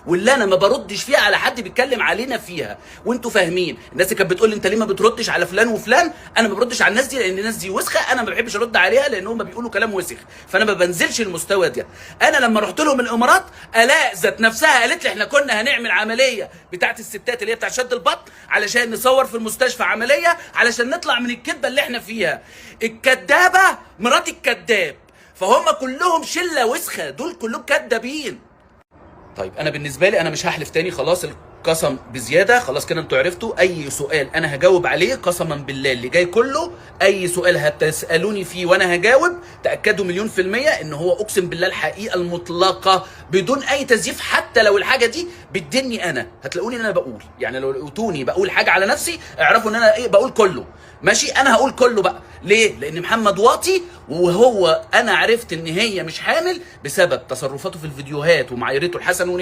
واللي انا ما بردش فيها على حد بيتكلم علينا فيها. وانتوا فاهمين الناس اللي كانت بتقول لي انت ليه ما بتردش على فلان وفلان، انا ما بردش على الناس دي لان الناس دي وسخه، انا ما بحبش ارد عليها لان هم بيقولوا كلام وسخ، فانا ما بنزلش المستوى ده. انا لما رحت لهم الامارات، الاء ذات نفسها قالت لي احنا كنا هنعمل عملية بتاعت الستات اللي هي بتاعت شد البطن علشان نصور في المستشفى عملية علشان نطلع من الكذبة اللي احنا فيها. الكدابه مرات الكداب، فهم كلهم شله وسخه، دول كلهم كدابين. طيب انا بالنسبة لي انا مش هحلف تاني خلاص، القسم بزيادة خلاص كده، انتوا عرفتوا. اي سؤال انا هجاوب عليه قسما بالله اللي جاي كله، اي سؤال هتسالوني فيه وانا هجاوب، تاكدوا 1,000,000% ان هو اقسم بالله الحقيقة المطلقة بدون اي تزييف. حتى لو الحاجة دي بتدني انا، هتلاقوني ان انا بقول، يعني لو لقيتوني بقول حاجة على نفسي اعرفوا ان انا ايه، بقول كله. ماشي، انا هقول كله بقى. ليه؟ لان محمد واطي، وهو انا عرفت ان هي مش حامل بسبب تصرفاته في الفيديوهات ومعايرته لحسن ونهاد.